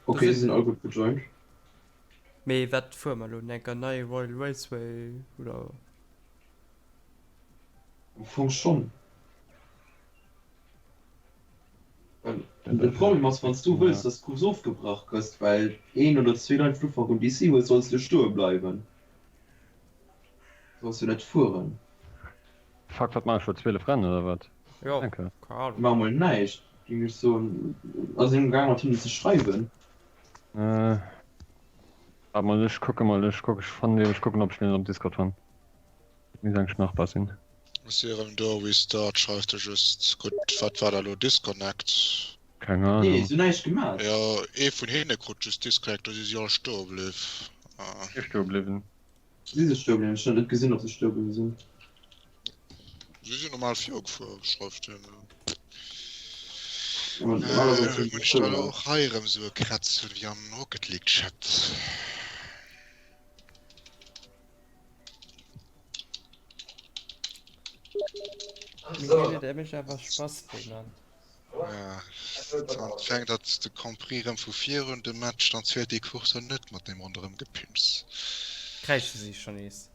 Ok, si sinn all gutt gejoint. Mee wat fuere mer elo? Enker nei Royal Raceway oder? Am Fong schonn. Well de Problem ass, wann s du wëlls, dass d'Course ofgebrach gëtt, well een oder zwee Leit vun Ufank un DC hues, solls du stoe bleiwen. Solls du net fueren. Fuck, wat maache ech elo? 12 Rennen oder wat? Jo, keng Ahnung. Maach mol näischt, géing ech soen. Ass een amgaang mat hinnen ze schreiwen? Waart mol, ech kucke mol, ech kuck, ech fannen déi, ech kucken ob ech den op Discord fannen. Dat misst eigentlech machbar sinn. Ech si erëm do, Restart schreift e just. Gutt, wat war da lo Disconnect? Keng Ahnung. Nee, se hunn näischt gemat. Jo, ee vun hinne krut just Disconnect, do si si all stoe bliww. Si stoe bliwwen. Si se stoe bliwwen? Ech hunn net gesinn, ob se stoe bliwwe sinn. Si sinn normal virugefuer, schreift hien. Awer normalerweis sinn se Hunn ech stoe da bliwwen. och hei erëm sou e Krätz hunn wéi am Rocket League Chat. Mir geet et mécht awer Spass deen an. Ja, dann fänkt dat de Grand Prix erëm vu vir un, de Match, dann zielt déi Course dann net mat deem Ronderëmgepimps. Kräische si schon nees.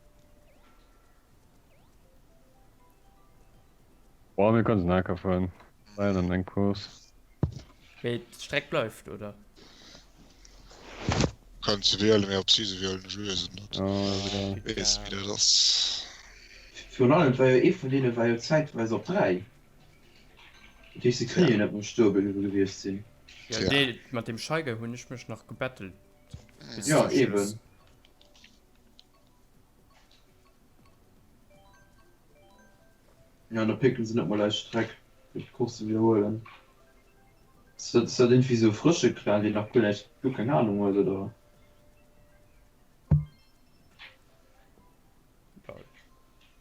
Boah, mir kënnen se enker fueren. War ja dann eng Course. Mee d'Streck bleift, oder? Kënnt se wielen, mee ob si se wielen, ech weess et net. Ja, ass egal. Weess wéi dat ass. Virun allem, et war jo ee vun deene war jo zäitweis op 3. Dat heescht, se kënne jo net méi stoe bliwwe gewiescht sinn. Jo, dee mat deem Shy Guy hunn ech mech nach gebettelt bis Jo, zum Schluss. eben. Jo, an da picken se net mol eis Streck, fir d'Course ze widderhuelen. Ass dat, ass dat iergendwéi sou e frësche Clan, deen nach guer näischt, guer keng Anung huet, oder?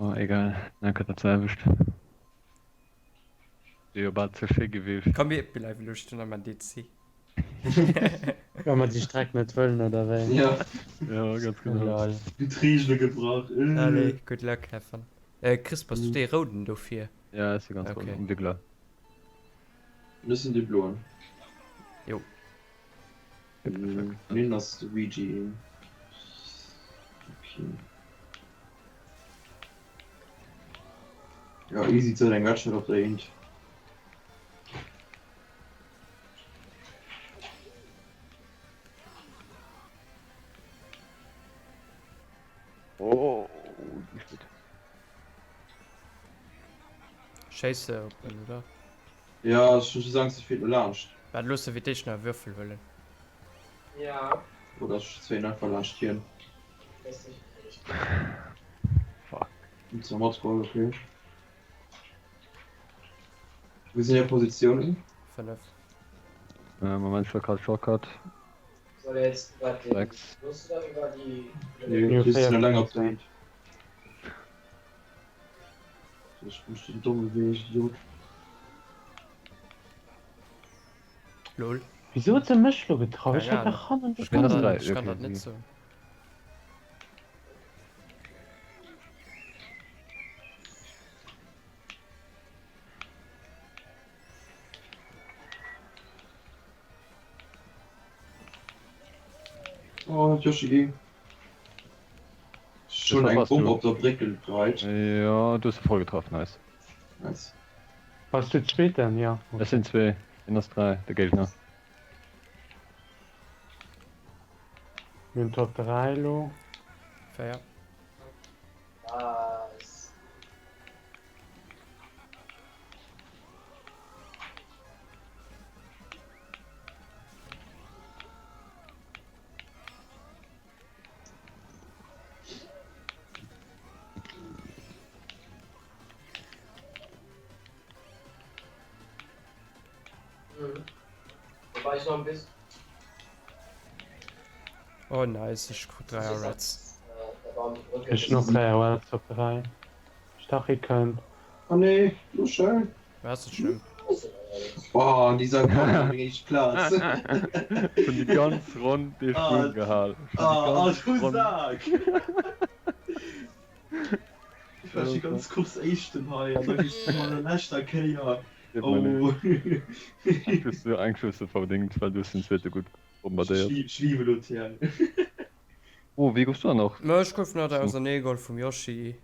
Oh, egal, enker dat selwecht. Wier jo bal ze schéi gewiescht. Komm mir bleiwen elo stoen am NDC. Well mer déi Streck net wëllen, oder wéi? Ja. Ja, ganz genau. Lol. Du d'Reegele gebrach. Allez, good luck, have fun. Chris, bass du dee rouden do vir? Ja, ech si ganz rouden, Okay. um Wiggler. Ech sinn dee bloen. Jo. Min ass de Ouija. Okay. Ja, easy zou eng Wetschert op der Eent. Oh, die ist gut. Schéisse op en, oder? Ja, ech hun just Angst, ech fiert lo laanscht. Waart, looss se fir d'éischt nach e Würfel huelen. Ja. Oder ech zwéin einfach laanscht hien. Fuck. Und zwar matgeholl, okay. Wou sinn är Positiounen? 5. Äh, Moment, ich war grad Shortcut. Soll er jetzt iwwer den 6. Bus oder iwwer déi Nee, Chris sinn eleng op der Eent. Ech muss den domme Wee, Idiot. Lol. Wisou huet se mech lo getraff? Ech Keng hat nach Ahnung. hannen Ech kann Ech dat, bin ech kann dat net soen. Oh, Yoshi G. Schon eng Bomm op der Bréck geheit. Jo, du hues se voll getraff, nice. Nice. Bass du Zweeten? Jo. Ech sinn zwee, hien ass 3, de Géigner. Mir hunn Top 3 elo. 4. Nice. Mhm. Wobei ich noch ein bisschen. Oh nice, ech krut 3 Reds. Ech hunn och 3 Reds op 3. Stachy kënnt. Oh nee, lo schnell. War ass net schlëmm. Oh, an dieser Karte op meng éischt Plaz. Schon déi ganz Ronn dee Sprung gehal. Ah, du Sak! Ech war scho ganz kurz éischten hei an da gi ech an der leschter Kéier. Oh. Eng hues du, eng hues du verdingt, well du hues den zweete gutt. Bombardéiert. Ech liiwe lo TL. Oh, wéi goufs du dann nach? Ma ech gouf nach da ausernee geholl vum Yoshi.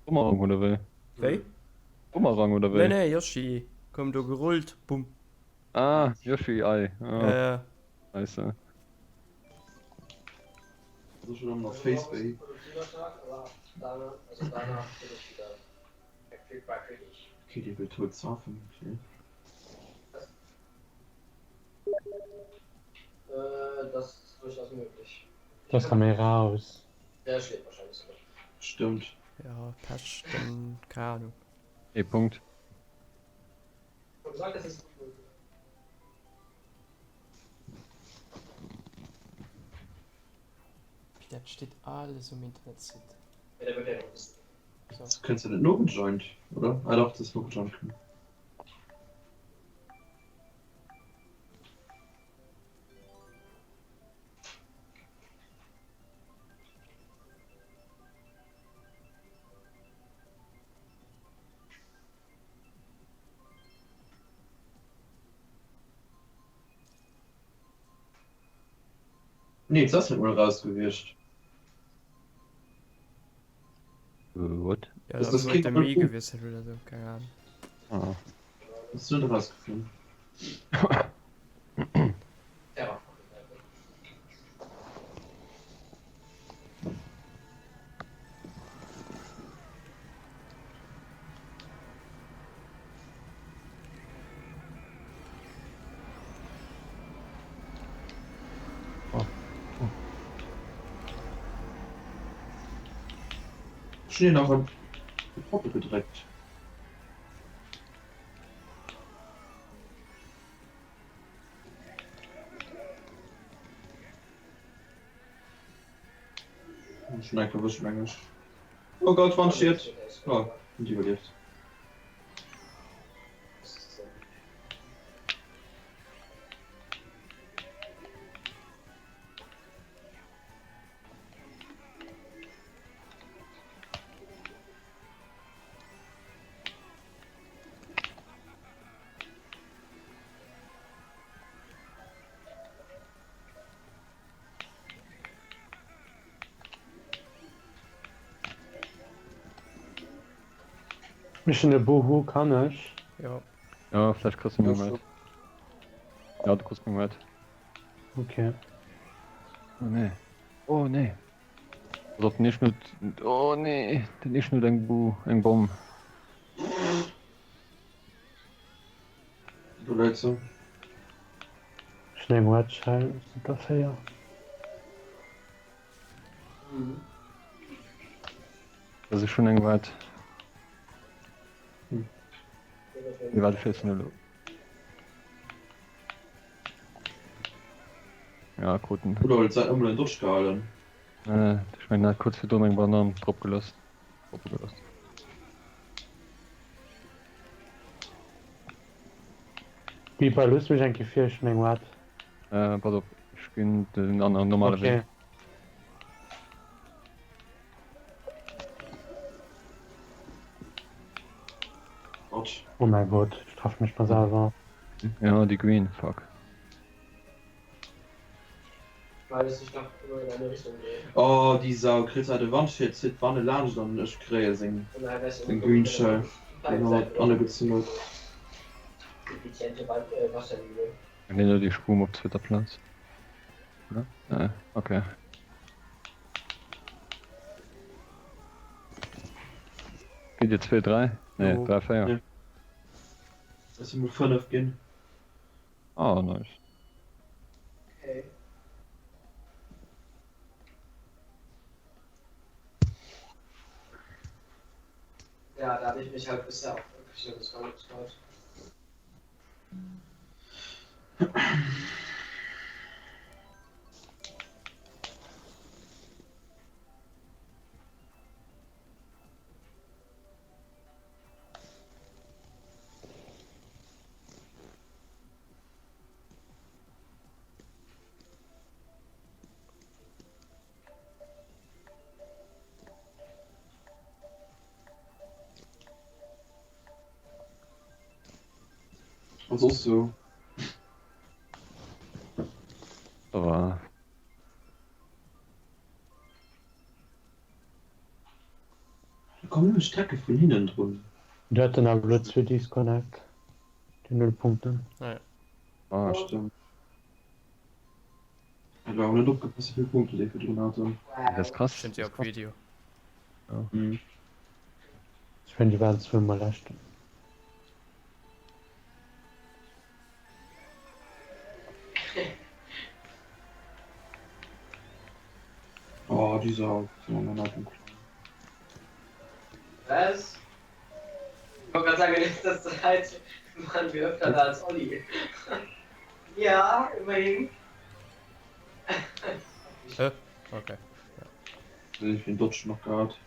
Bumerang oder wéi? Wéi? Bumerang oder wéi? Nee nee, Yoshi koum do gerullt, bumm. Ah, Yoshi Ei, ah. Ja ja. Nice. Dat ass méi raus. Stëmmt. Ja, Pech, dann, keng Ahnung. Ee Punkt. Dat steet alles um Internetsite. So. Kënns du net nogejoint, oder? Ah dach, du hues nogejoint kënnen. Nee, et ass net mol raus gewiescht. What? Ja, Das- das das huet klingt de voll Mi gut. gewiesselt oder sou, keng Ahnung. Ah. Das ist net rausgeflogen. Schnee nach an die Proppe gedreckt. Schon eng verwëscht meng ech. Oh Gott, wann shit. Oh, und iwwerlieft. Ech hunn e Boohoo, kann ech? Jo. Ja, vläicht kriss du meng Red. Ja, du kriss meng Red. Okay. Oh nee. Oh nee. Pass op, den Eschen huet. Oh nee, den Eschen huet eng Bu, eng Bomm. Do läit se. Ech hunn eng Red Shell, sind der 4. Also ech hunn eng Red. Mee wat, ech schéissen elo. Ja, krut en. Oder huet säit emol en Dodge gehalen. Nee, ech mengen en hat kuerz virdrun eng Banann drop gelooss. Droppe gelooss. Biber, looss mech eng Kéier vir, ech hunn eng Red. Äh, pass op, ech ginn den aneren normale Wee. Okay. Gott. Oh mäi Gott, ech treff mech mal selwer. Ja, déi Green, fuck. Oh déi Sau kritt hei de Wandschirm, zitt d'Wanne laanscht an ech kréie seng seng Green Shell, déi en haut anegezunn huet. Mir hunn elo déi Schwumm op zweeter Plaz. Oder? Nee, okay. Gitt Dir 2, 3? Nee, 3, 4. Et si mol 5 ginn. Ah, nice. Okay. Ja, da habe ich mich halt bisher auch wirklich nur das getraut. An soss sou? Ça va. Da kommen nëmme Strecke vun hinnen drun. Do hat en awer elo zwee Disconnect, déi 0 Punkten. Ah ja. Ah. Stimmt. Hat awer net opgepasst wéivill Punkte déi virdrun haten. Dat ass krass. Stimmt jo op Video. Mhm. Ech mengen déi waren zweemol leschten. Oh, dieser Was? Ich wollte gerade sagen, in letzter Zeit waren wir öfter da als Olli. Ja, immerhin. Hä? Okay. Ich den Dodge noch gehabt.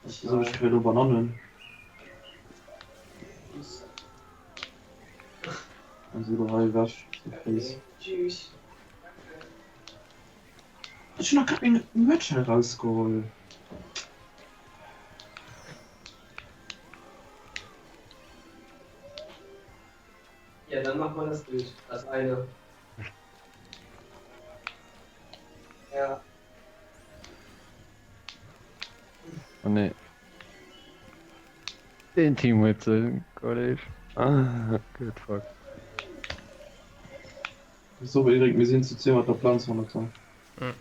So, ich kriege Bananen. Also überall wäsch. Okay. Tschüss. Ech hun nach grad meng Merch hei rausgeholl. Ja, dann mach mal das Bild. Das eine. Ja. Oh nee. Den Team huet se, Kolleg. Ah, good fuck. So, Erik, mir sinn zu 10 mat der Planz hannert der. Mhm.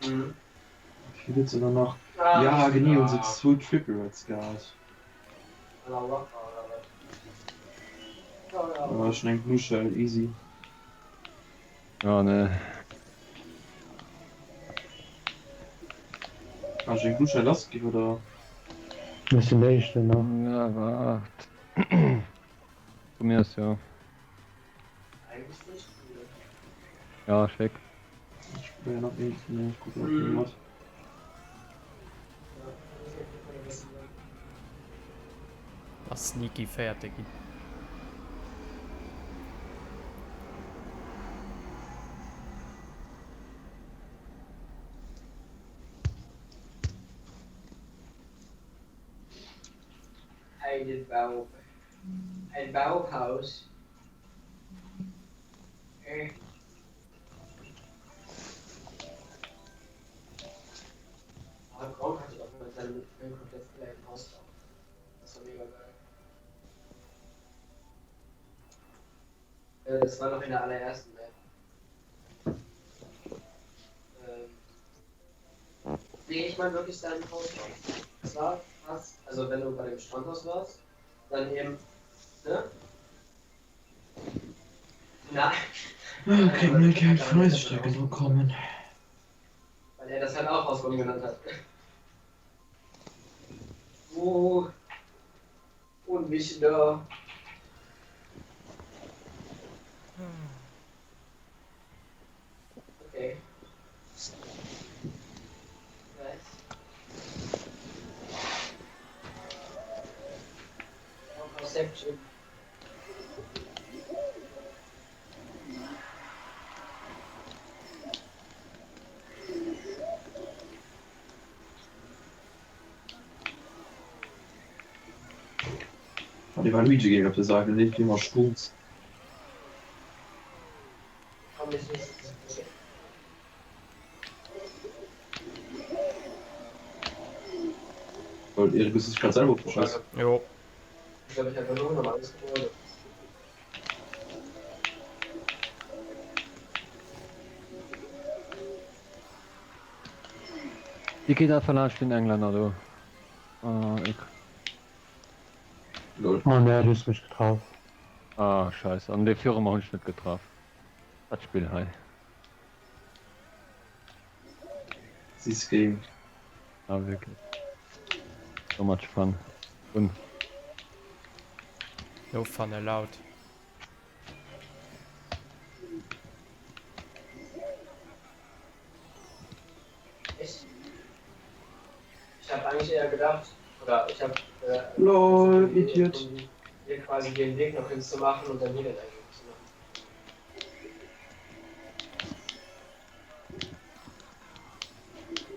Mhm. Wie gëtt se dann nach? Ah, Ja, genee, ja. hunn se zwou Triple Reds gehat. À la Rocker oder wat? Ja, ja. Ah, ech hunn eng Blue Shell, easy. Oh nee. Kann ech eng Blue Shell lass ginn, oder? Ech sinn éischten nach. Ja, waart. Vu mir aus jo. Eigentlich nicht cool. Ja, schéck. Ech probéieren nach eent, nee, ech kucken nach mat. Ass sneaky Véierte ginn. Einen Bau. Ein Bauhaus. Äh. Ah, Gronk hatte doch mit seinem Film komplett ein Haus drauf. Das war mega geil. Äh, das war noch in der allerersten Map. Ähm. Nee, ich meine wirklich sein Haus. Das war krass. Also wenn du bei dem Strandhaus warst, dann eben. Ne? Na. Okay, mir kann Freistrecke kommen. Weil er das halt auch Hausbaum genannt hat. Oh. Und mich da. Okay. Nice. Perception. Ah, dee Waluigi géing op der Säit, deen leeft wéi ëmmer Strooss. Lol, Erik, hues du dech grad selwer ofgeschoss? Jo. Déi geet einfach laanscht den Englänner do. Ah, ik. Lol. Oh nee, du hues mech getraff. Ah, scheisse. An dee viru mer hunn ech net getraff. Dat Spill hei. This game. Ah, wierklech. So much fun. Fun. No fun allowed. Echt? Ich habe eigentlich eher gedacht, oder ich habe äh, Lol, die Idiot. von Hier quasi den Weg noch hinzumachen und dann hier den Eingang zu machen.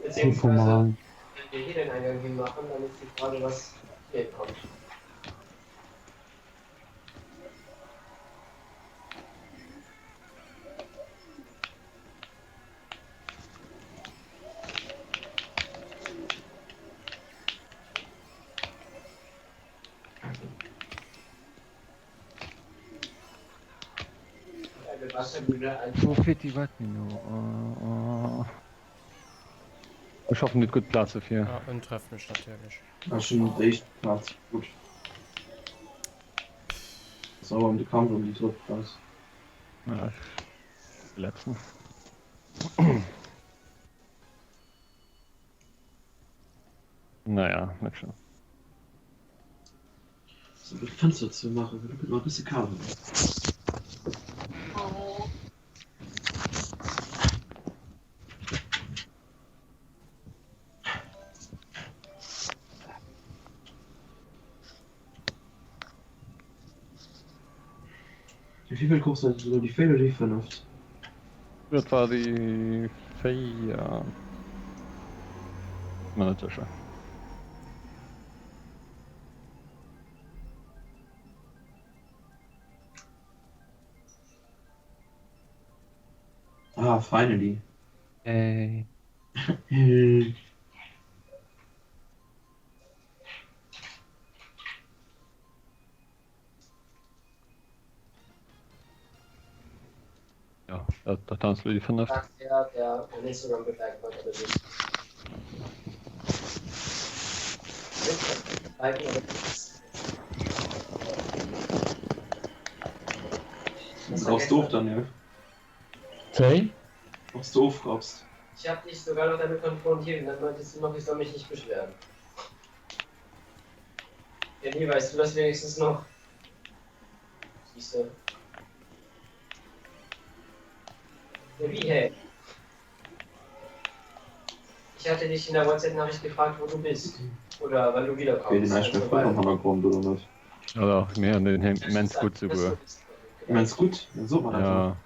Beziehungsweise Humain. wir hier den Eingang hinmachen, dann ist die Frage, was hier kommt. Eine Wassermühle Wou einfach. fiert déi Wattminn no? Oh, oh. Ech hoffen, dir hutt gutt Plaze fir. Ah, en trefft mech natierlech. Ech hunn d'éischt Plaz gutt. Ass awer ëm de Kampf ëm déi drëtt Plaz. Ja, ech de letzten. Naja, net schlëmm. So, de Fenster ze maachen, well et gëtt nach e bësse kal hei. Wéi vill Course hat elo déi véiert oder déi fënneft? Dat war déi 4, sinn mer net sécher. Ah, finally. Yay. Ja, dat, dat ass elo déi fënneft. Sagt der, der an Instagram bemerkt hat, oder nicht. Du brauchst doof, Daniel. Wéi? Brauchst du ofrappst. Ich habe dich sogar noch damit konfrontiert und dann meintest du noch, ich soll mich nicht beschweren. Ja, nee, weißt du das wenigstens noch? Siehst du. Ja, wie, hey? Ich hatte dich in der WhatsApp-Nachricht gefragt, wo du bist. Oder wann du Okay, wiederkommst. den Eich Also, voll am weil- Hannergrond oder net? Ja, doch, mir hunn den immens gutt souguer. Immens gutt, dann sot mer dat jo. Ja.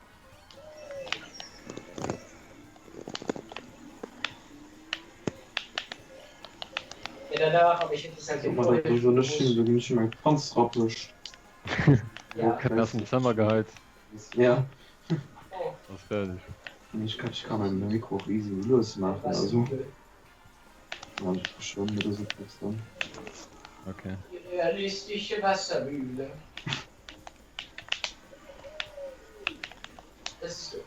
Ja, danach, aber ich hätte es halt Sot mer dat jo net schlimm, do ginn ech meng Panz rappeg. Ja. Kënnt aus dem Zëmmer geheit. Ja. Oh, Ass fäerdeg. Ich kann, ich kann mein Mikro och easy lues maachen, also. Ja, ich schon mit der dann. Okay. die realistische Wassermühle. Das ist so.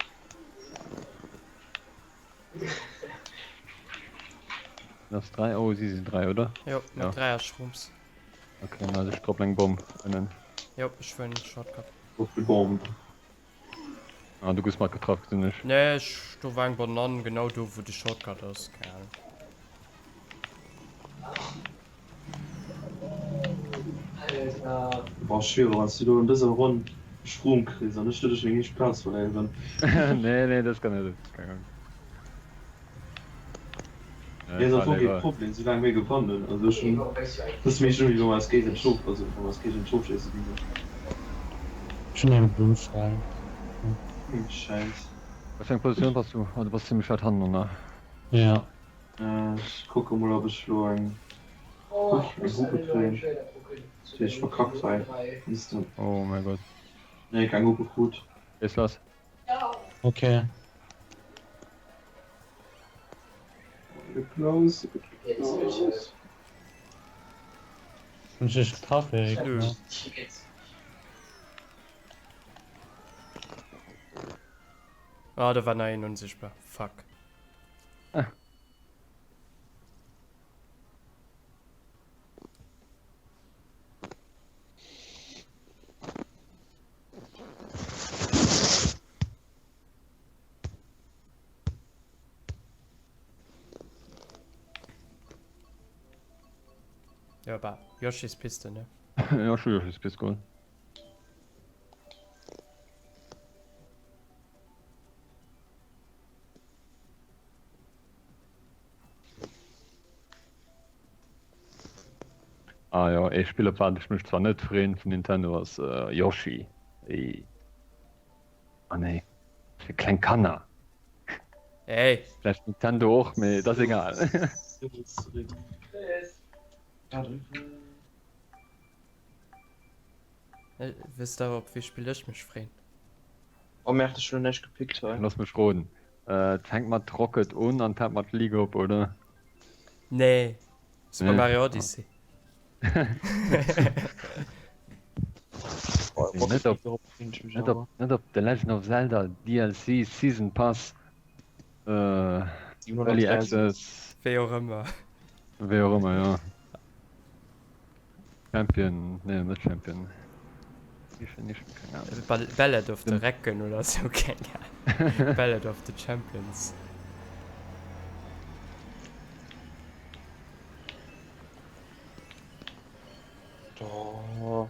Das 3, oh, si sinn 3, oder? Jo, mat Ja. 3 Shrooms. Okay, also ich droppen eng Bomb ënnen. Jo, ech wëll en Shortcut. Op de Bomb. Ah, du goufs mat getraff, gesinn ech. Nee, ech, do war eng Banann, genau do wou de Shortcut ass, keng Ahnung. Alter. Boah, schwierig, wann du do an dëser Ronn Schroom kriss an ech doduerch meng éischt Plaz verléieren. Nee, nee, das kann net. Keng Angst. Nee, ass am Fong kee Problem, soulaang mir gewannen. Also ech hunn, Warum wächst du eigentlich? dat ass méi wéi wa mer eis géigent Schof, also wa mer eis géigent Schof schéisse géingen. Ech hunn eng Blummschal. Hm, Schäiss. Wat fir eng Positioun bass du? Oh, du bass zimmlech wäit hannen, ne? Ja. Ech kucke mol, ob ech lo eng Oh, ich eng muss Gruppe einen neuen kréien. Trailer gucken. Zu Déi ech den verkackt hei. 3. Siehst du. Oh mein Gott. Nee, keng Gruppe krut. Gees lass. Ja. Okay. Close. Ja, das will ich halt. Hunn ech dech getraff, Eric? Nö. Ja. Tickets. Ah, da war nach een unsichtbar. Fuck. Ja, bah, Yoshis Piste, ne? Ja, ech hu Yoshis Piste geholl. Ah jo, ee Spill op wat ech mech zwar net freen vun Nintendo ass Yoshi. Ey. Ah nee, fir kleng Kanner. Ey! Vläicht Nintendo och, mee et ass egal. Wësst der op wéi Spill ech mech freen? Oh merde, ech hun näischt gepickt hei. Looss mech roden, et fänkt mat Rocket un an hält mat League op, oder? Nee, Super Mario Odyssey. Net op, net op, net op The Legend of Zelda DLC Season Pass Early Access. Wéi och ëmmer. Wéi och ëmmer, jo. Champion, nee net Champion. Ballad of the Recken oder sou, keng Ahnung. Ballad of the Champions. Oh,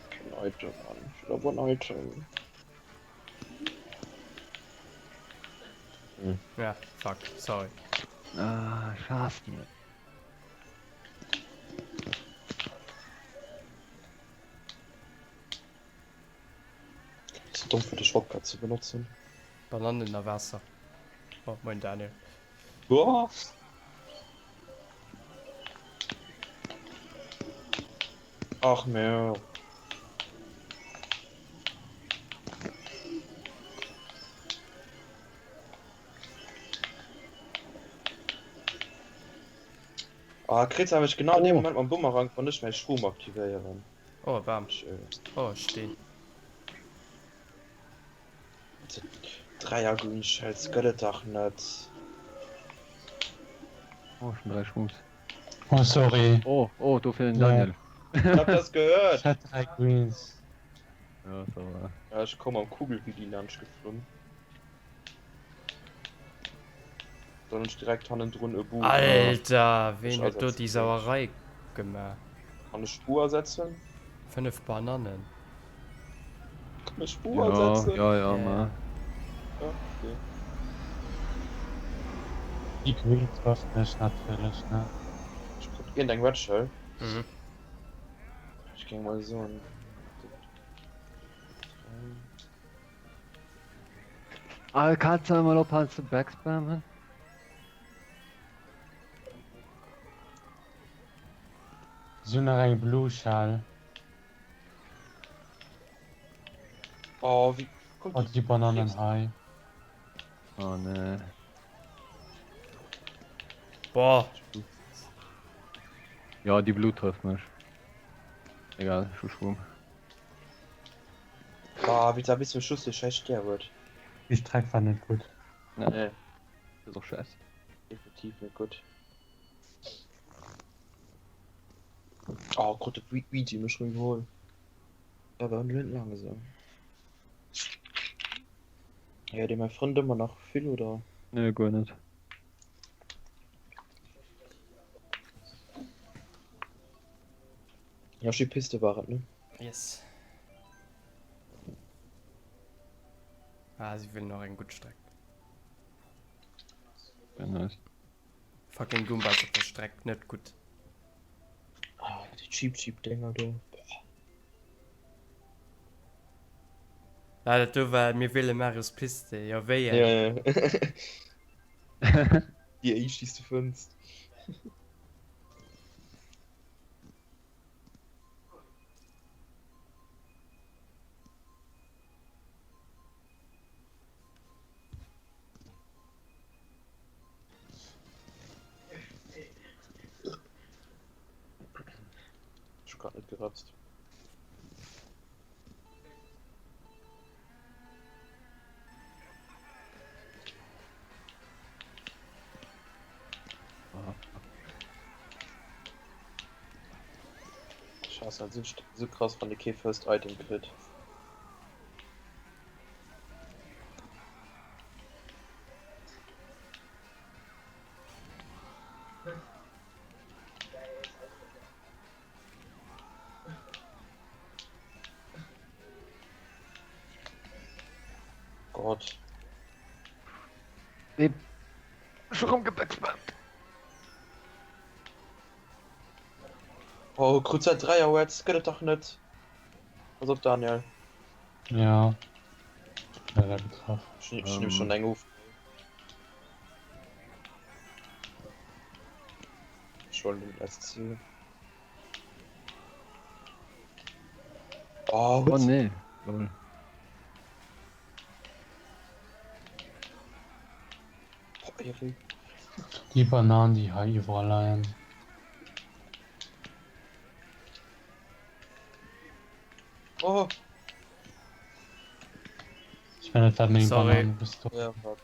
keen Item, Mann. Ech wëll awer en Item. Ja, fuck, sorry. Ah, schaass net. Ze domm fir de Shortcut ze benotzen. Banannen a Waasser. Oh, moin Daniel. Boah. Ach merde. Ah, kritt awer ech genau an deem Moment mam Bumerang, wann ech mäi Schroom aktivéieren. Oh, e Bam. Oh, e Steen. Dräier Green Shells gëtt et dach net. Oh, schon 3 Shrooms. Oh, sorry. Oh, oh, do fir den Daniel. Habt das gehört? Ich hat 3 Greens. Ja, ça va. Ja, ech komm am Kugelgulli laanscht geflunn. Dann hunn ech direkt hannendrun e Buch. Alter, ween huet do déi Sauerei gemaach? Kann ech Bu ersetzen? 5 Banannen. Kann ech Bu ersetzen? Ja, ja, ma. Ja, okay. Déi Greens treffen ech natierlech net. Ech krut iergendeng Red Shell. Mhm. Ech géing mol soen. Al kannst du einmal ophören zu backspammen? Si hunn nach eng Blue Shell. Oh, wéi kommt Oh, déi Banannen hei. Oh nee. Boah. Ja, déi Blue trëfft mech. Egal, ech hu Schwung. Ah, wéi da bis zum Schluss de scheiß Stär huet. Déi Streck war net gutt. Nee. Das ist och scheiß. Definitiv net gutt. Oh Gott, de Luigi mech rëm iwwerholl. Awer net langsam. Ja, dee mäi Frënd ëmmer nach vill, oder? Nee, guer net. Ja, schi Piste war et, ne? Yes. Ah, si wëllen och eng gutt Streck. Ja, nice. Fucking Goombas op der Streck, net gutt. Ah, déi cheap cheap Dinger do. Boah. Ah, dat do war mir wëlle Marios Piste, jo wéi eng? Ja, ja. Déi éischt, déi s du fënns. Ech hu grad net gerapst. Ech haassen dat sou, sou krass wann de kee First Item kritt. Gott. Nee. Schon rumgebackspammt. Oh, krut seit 3 Auer, jetzt gëtt et dach net. Pass op Daniel. Ja. Leider getraff. Ech ech nehm schon eng of. huelen den SC. Oh, Oh nee. Lol. Boah, Erik. Déi Bananen déi hei iwwerall leien. Oh. Ech mengen dat war meng Sorry. Banane wous du. Ja, warte.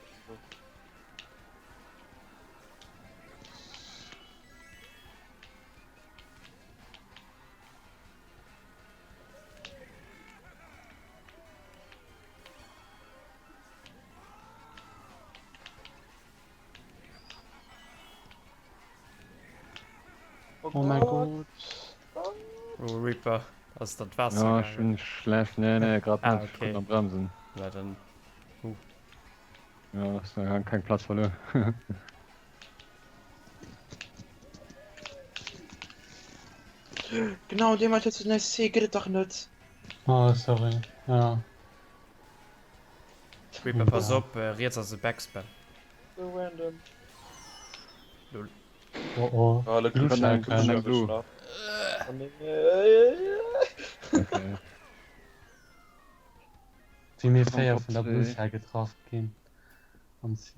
Oh mein Gott. Oh Reaper, ass dat Waasser Ja, ech gaangen? bin schlecht. Nee, nee, grad Ah, net. Ech okay. konnt am Bremsen. Na dann. Uh. Ja, ass nach keng Platz verluer. Genau, dee mat den SC gëtt et dach net. Oh sorry, ja. Reaper, pass op, riets ass e Backspin. So random. Lol. Oh oh. Ah, le Blue Glück Shell Kann kann. Blue. Okay. Si mir Komm, 4 Top vun der 2. Blue Shell getraff ginn. An si.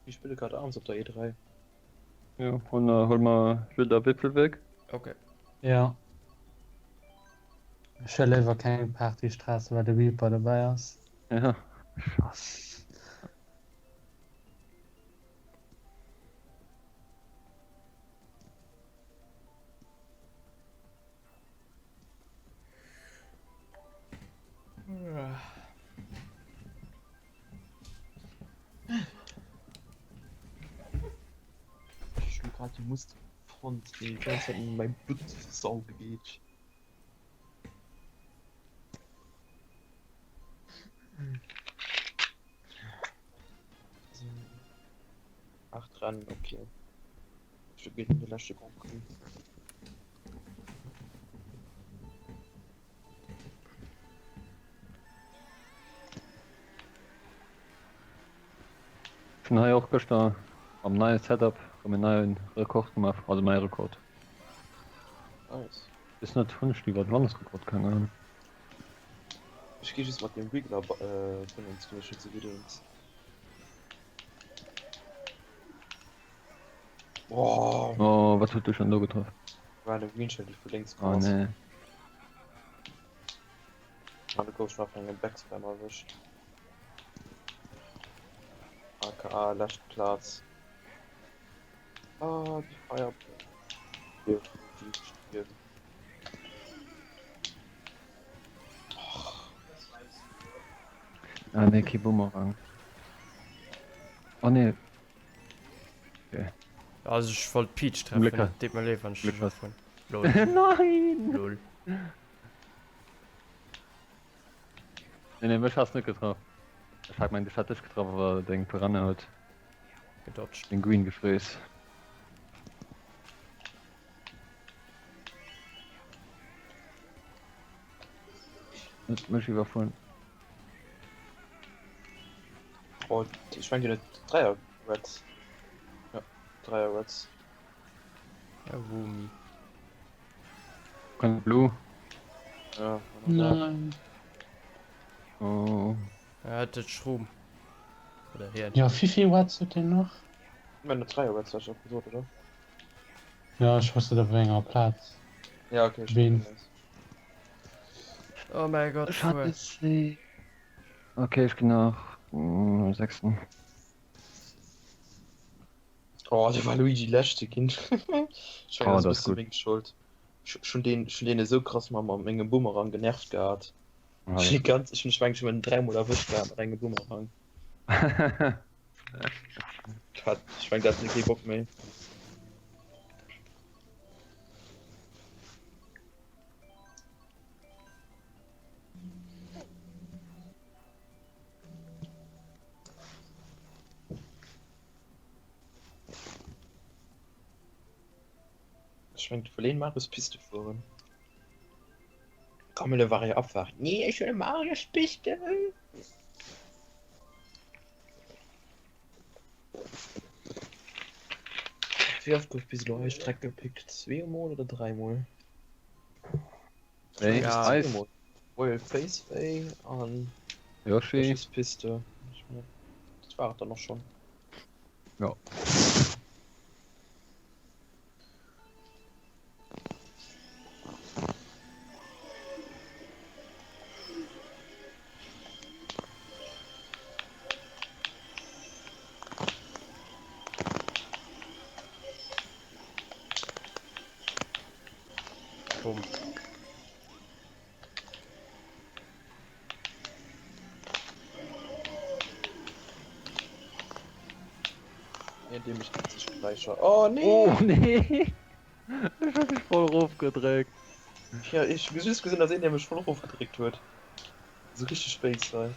Ich spiele gerade abends auf der E3. Ja, hol, hol mal Wilder Wipfel weg. Okay. Ja. Ech wëll léiwer keng Party stressen, well de Reaper dobäi ass. Ja. Ech hu grad déi Mustfront, déi déi ganz Zäit un mäi Blutt sauge geet. 8 Rennen, okay. Ech geet de leschte Grand Prix. Ech hunn hei och gëschter am neie Setup rëm en neien Rekord gemaach, also mäi Rekord. Nice. Weess net, hunn ech iwwer den Landesrekord? Keng Ahnung. Ech gi just mat dem Wiggler Dingens, fir mech net ze widdens. Oh, Oh, wat huet dech dann do getraff? Random Green Shell, déi vu lénks Oh komm ass. nee. An du gouf schon auf engem Backspam erwëscht. AKA lescht Plaz. Ah, die Feier. Die stierwen. Ah nee, kee Boomerang. Oh nee. Okay. Also ech wollt d'Peach Zum Glück treffen, hat- deet mer leed wann ech Glück dech was. erfueren. Lol. Nein! Lol. Nee, nee, mech has net getraff. Ech hat gemengt, ech hätt dech getraff, awer deng Piranha huet Gedodged. den Green gefrees. Net mech iwwerfueren. Oh, ech mengen, déi huet Dräier Reds. Ja, Dräier Reds. Ja, Woomy. Kann Blue. Ja, Nein. Oh. Er hat den Schroom. Oder hien. Ja, wéivill Watts huet deen nach? Ich meine, Dreier Reds hast du auch gesagt, oder? Ja, ech wosst net op wéi enger Plaz. Ja, okay. ich Wen? weiß. Oh mein Gott, Schade, fuer. see. Okay, ich geh nach mm, sechsten. Oh, de Waluigi leschte ginn. Ech Oh, mengen, dat dat ass ass e bësse gutt. meng Schold. Ech ech hunn deen, ech hunn deen esou krass mam mam mengem Boomerang genervt gehat. Ah, Ech hunn dee ganz, ech hunn ech mengen, ech hunn en dräimol erwëscht gehat mat engem Boomerang. Dat, ech mengen, dat huet kee Bock méi. Ech mengen do wëll een Marius-Piste fueren. Rammele war jo Abfahrt. Nee, ech wëll Marius-Piste! Wéi oft gouf bis elo eis Streck gepickt? Zweemol oder dräimol? Wéi? Ja. Eis? Zweemol. Royal Faceway an Yoshi. Yoshi's-Piste. Ech mengen, dat war et dann och schonn. Ja. Boom. Nee, dee mécht witzeg Geräischer. Oh nee! Oh nee! Ech hu dech voll erofgedréckt. Ja, ech hu just gesinn, dass een, dee mech voll erofgedréckt huet. Sou richteg béis hei.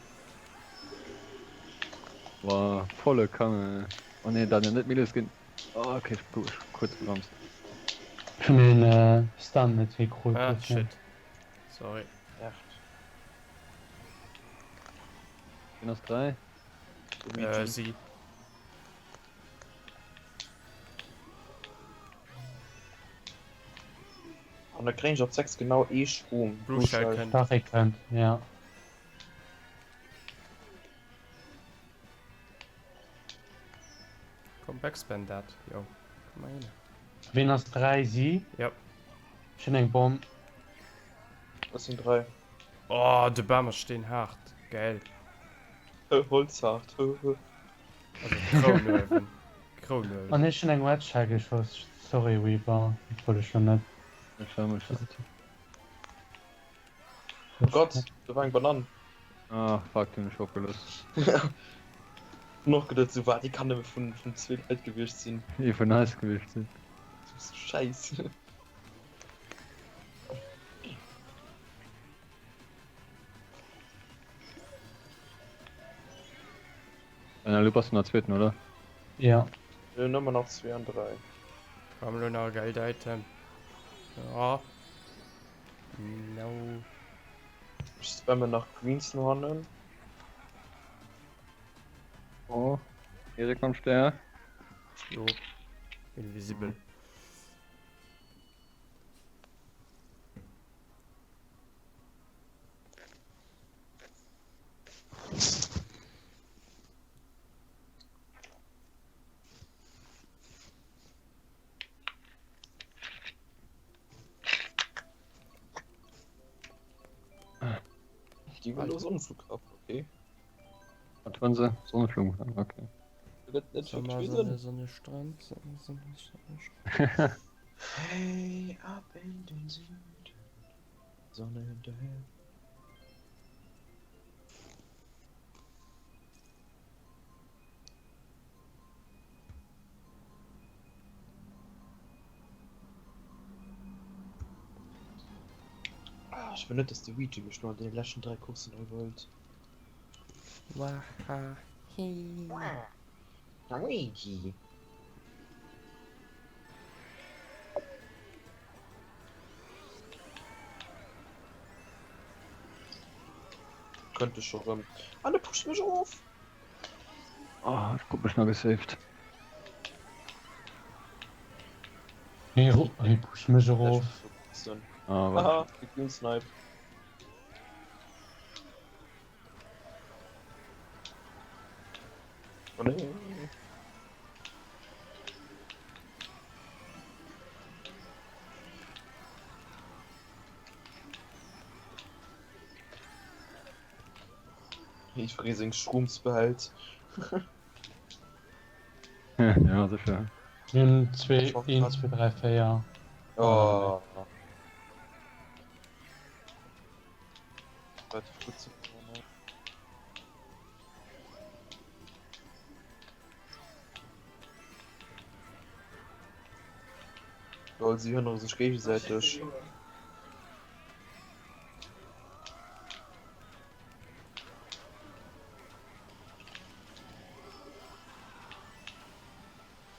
Boah, volle Kanne. Oh nee, Daniel, net méi lues ginn. Oh, okay, ech hu kuerz gebremst. Ech hunn een Stun net hikrut. Ah, shit. Sorry. 8. Wien ass 3? Äh, si. An da kréien ech op 6 genau ee Schroom. Blue Shell kënnt. Stachel kënnt, ja. Komm, backspam dat. Jo, komm mal hin. Wien ass 3? Si? Ja. Ech hunn eng Bomm. Ech sinn 3. Oh, de Bam ass steenhaart. Geil. Holzhaart. Also Krounuewen. Krounuewen. An ech hunn eng Red Shell geschoss. Sorry Reaper, dat wollt ech lo net. Ech war mech net. Oh Gott, do war eng Banann. Ah fuck, déi hunn ech opgelooss. Hunn och geduet sou, wat, déi kann nëmme vun zwee Leit gewiescht sinn. Ee vun eis gewiescht sinn. Schäiss. Daniel, du bass an der zweeten, oder? Ja. Mir hunn ëmmer nach 2 an 3. Komm lo nach e geilt Item. Ja. No. Ech spammen nach Greens no hannen. Oh, Erik mam Stär. Jo. Invisibel. Die will nur Sonnenflug ab, okay. Was wollen sie? Sonnenflug, okay. Das nicht Sommer, wirklich Sonne, Sinn. Sonne, Strand, Sonne, Sonne, Sonne, Strand. Hey, ab in den Süden. Sonne hinterher. Ah, ech wëll net, dass de Luigi mech lo an deene leschten 3 Courssen iwwerhëlt. Waha, hi. Luigi! Könnte scho rëm. An e pusht mech of! Oh, ech krut mech nach gesaved. Hie pusht mech erof. Ah, warte. Haha, gegreensniped. Oh nee. Ich Freezing Shrooms behält. Ja, sicher. Mir hunn zwee, een, zwee, dräi, véier. Oh. Relativ gut zu fahren. Lol, sie hören sich gegenseitig.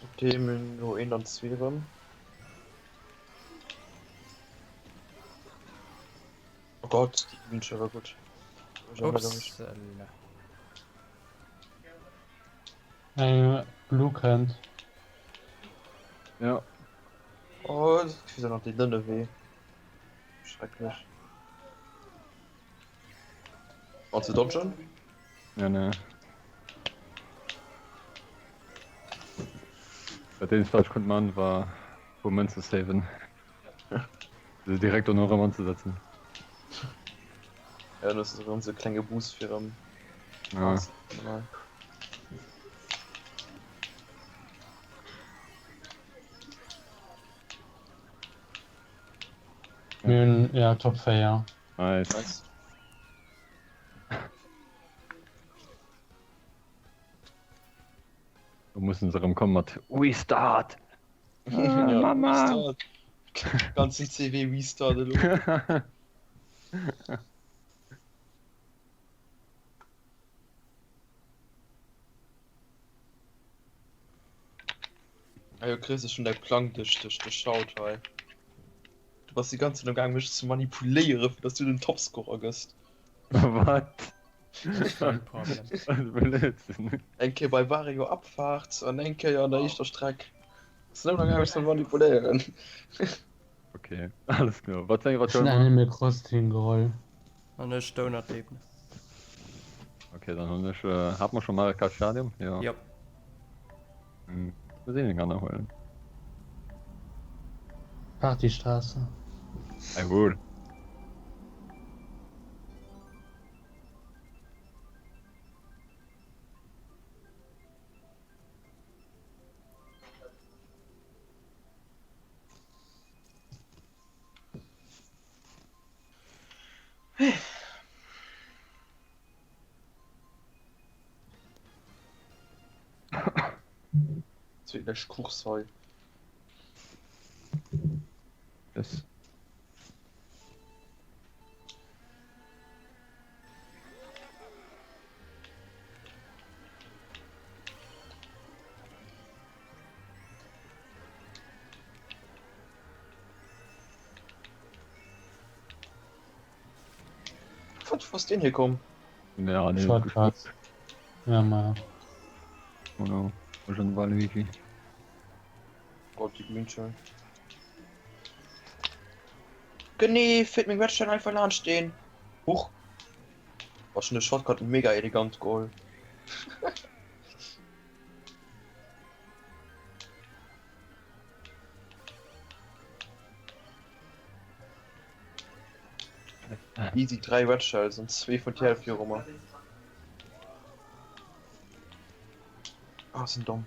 Okay, mir hunn elo een an zwee rëm. Oh Gott, déi Wünsche war gutt. Upsala. Eng Blue kënnt. Ja. Oh, ech weess och nach dee dënne Wee. Schrecklech. Wann ze dodgen? Ja, ne. Dat eenzegt wat ech konnt man war puer Mënze saven. Se direkt dono erëm anzesetzen. Ja, dann hues de erëm sou e klenge Boost fir erëm. Ja. Mir hunn ja Top 4. Nice. Nice. Do mussen se erëm kommen mat Restart! Ja, Mama! Restart. Ganzen CW Restart elo. Ah jo Chris, ech hunn däi Plang duerch duerch duerchschaut hei. Du bass déi ganz Zäit am gaang mech ze manipuléiere fir dass du den Topscorer gëss. Wat? Kein Problem. Blödsinn. Eng Kéier bei Vario Abfahrt an eng Kéier an der éischter Streck. Bass nëmmen am gaang mech ze manipuléieren. Okay, alles klar. Wat fir eng Ech hunn Ratioun? Animal Crossing geholl. An ech Donut Ebene. Okay, dann hunn ech. Hat mer scho Mario Kart Stadium? Jo. Jop. Hm, muss een eng aner huelen. Partystraße. Jawohl. Zweet lescht Course hei. Yes. Wat, wou ass deen hierkomm? Ja, nee, Shortcuts. Ja, ma. Oh no, war schon Waluigi. Gott, déi Grünschel. Genee, fährt meng Redstone einfach laanscht deen. Huch. War schon de Shortcut mega elegant geholl. Easy 3 Red Shells an zwee vun TL viru mer. Ah, sinn domm.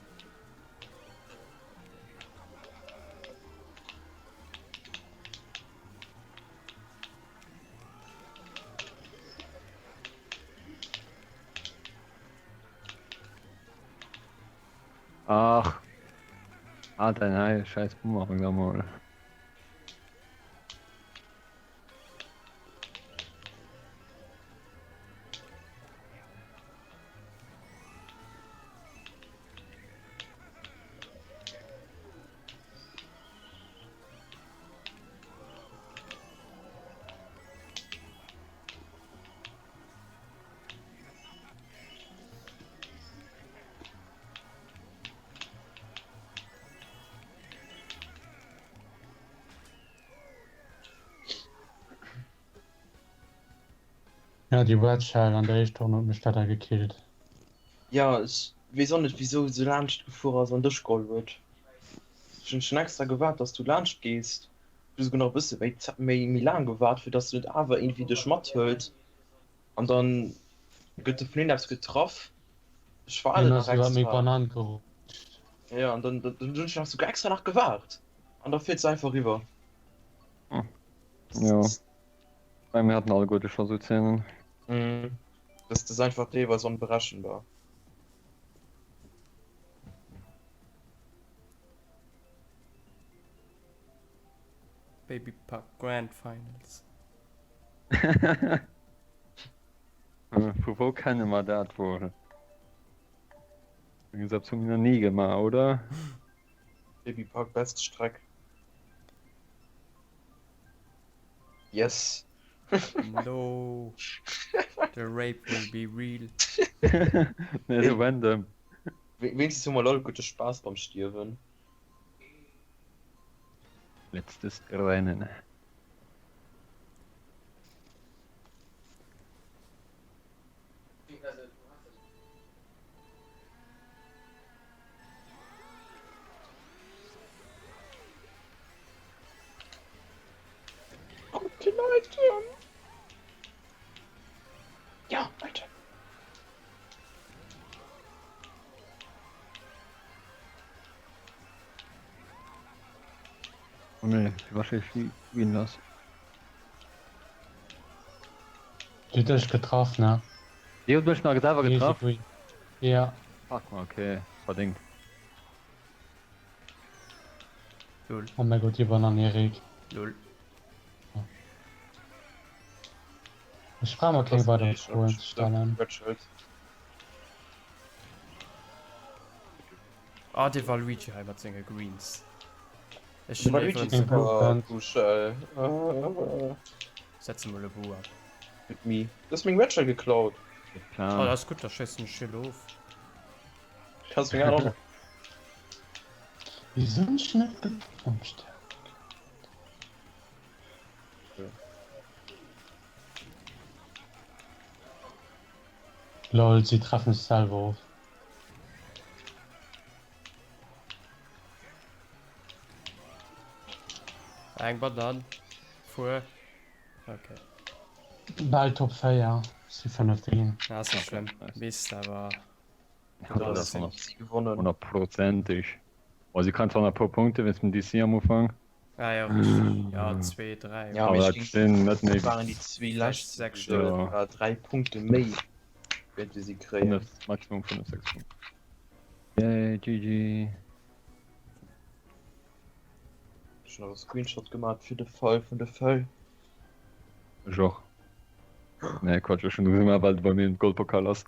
Ach. Ah, dein Heil, scheiß Bumerang da mal. Ja, déi Red Shell an der éischter Ronn huet mech leider gekillt. Ja, ech weess och net wisou se laanscht gefuer ass an dech geholl huet. Ech hunn schon extra gewaart dass du laanscht gees. Ech hu souguer nach e bësse méi méi méi laang gewaart fir dass se net awer iergendwéi dech mathëlt an dann gëtt de vun hinnen eppes getraff. Ech Hien waarden nach ass iwwer meng extra. Banann gerutscht. Ja, an dann dann hunn ech nach souguer extra nach gewaart an da fiert se einfach eriwwer. Ja. Bei mir hatten alleguerte scho sou Zeenen. Mhm. Das ist einfach deelweis onberechenbar. Baby Park Grand Finals. Vu wou kenne mer dat wuel? Eppes hu mir nach ni gemaach, oder? Baby Park best Streck. Yes. No. The rape will be real. Nee, so random. Wéinstens hu mer elo gudde Spaass beim Stierwen. Letztes Rennen. Gute Leute! Ja, Alter! Oh nee, wahrscheinlich wien lass. Du huet dech getraff, ne? Déi huet mech nach selwer getraff? Ja. Fuck, okay, verdéngt. Lol. Oh mein Gott, die Banane, Erik. Lol. Ech brauch mer keng weider Froen ze stellen. Ah, de Waluigi hei mat senge Greens. Ech hunn Waluigi iwwregens Super Setze mol e Boo ab. Mit mi. Du hast meng Red geklaut. Oh, dat ass gutt, da schéissen ech hie lo of. Kannst meng aner och nach. Wieso hunn ech net bekommen? Lol, sie treffen sich selber of. Eng Banann. Fuer. Okay. Bal Top 4, si fënnefte ginn. Ja, ass net schlëmm. Mist, awer. Honnertprozenteg. Oh, si kréien zwar nach e puer Punkte wéinst dem DC am Ufank. Ah jo, richteg. Jo, zwee, dräi. Ja, Awer mee dat sinn net méi dat waren déi zwee lescht, Sechs Stéck. Ja. Dräi Punkte méi wäerte si kréien. Fënnef, maximum fënnef, sechs Punkte. Yay, GG. Ech hunn nach e Screenshot gemaat fir de Fall vun de Fäll. Ech och. Nee, Quatsch, ech hunn gemaach, well et bei mir den Goldpokal ass.